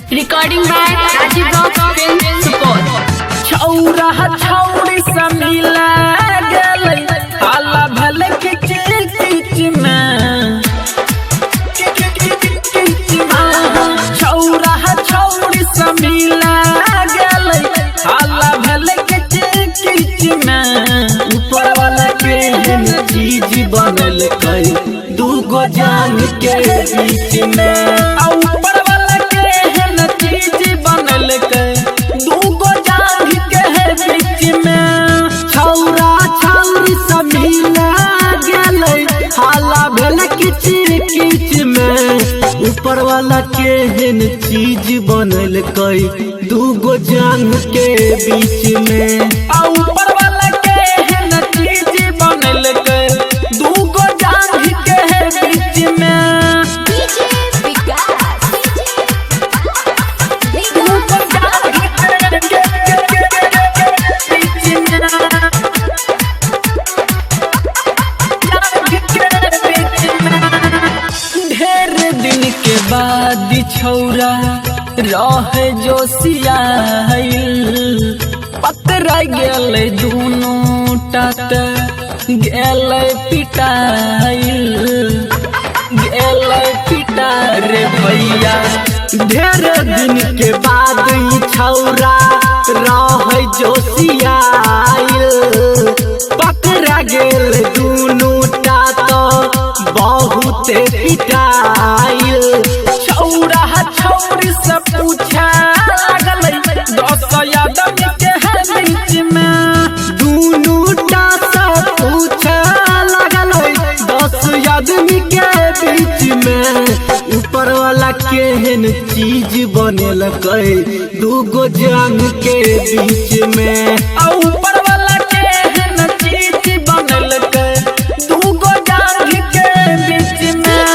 Recording by Rajiv Rock Film Support. छौरा छौरी सब मिला गेलै आला भले किच किच में। छौरा छौरी सब मिला गेलै आला भले किच किच में। ऊपर वाला के चीज बनल दूगो जान के बीच में। आ ऊपर वाला के एहन चीज बनल दूगो जान के बीच में। छौरा छौरी सब मिला गेलै हाला भेल किच किच में। ऊपर वाला केहन चीज बनल दूगो जान के बीच में। आ ऊपर वाला के एहन चीज बनल दूगो जान के बीच में। DJ Vikas. दूगो जान के बीच में। ढेर दिन के बाद छौरा रह जोशियाइल पकड़ा गेल दुनू टट गेल पिटाइल गेल पिटा रे भैया। ढेर दिन के बाद ई छौरा रह जोशियाइल पकड़ा गेल दुनू टा तो बहुते पिटाइल। छौरा छौरी से पूछा लागल 10 आदमी के बीच में। दुनू टा से पूछे लागल 10 आदमी के बीच में। ऊपर वाला केहन चीज बनेलकै दूगो जान के बीच में। आ ऊपर वाला केहन चीज बनलकै दूगो जान के बीच में।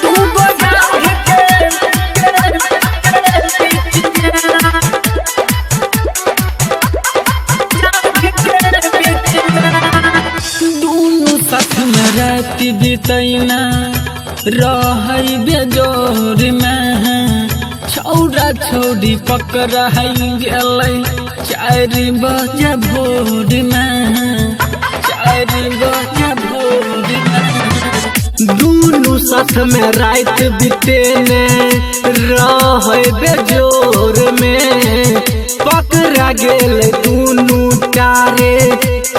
दूगो जान के बीच में। दुनू साथ में रात बितैना रहै बेजोर में। छौरा छौरी पकड़ा गेलै 4 बजे भोर में। 4 बजे भोर में। दुनू साथ में रात बितेने रह बेजोर में। पकड़ा गेल दुनू टारे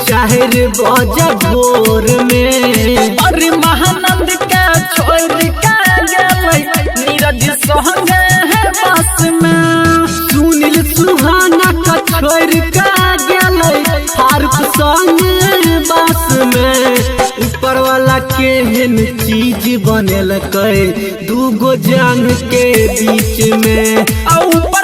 4 बजे भोर में। और महानंद के छोड़ के गेलै नीरज संगे है बस में। सुनील सुहाना का छोड़ के गेलै फारूक संग बस में। ऊपर वाला केहन चीज बनेलकै दूगो जान के बीच में। आ ऊपर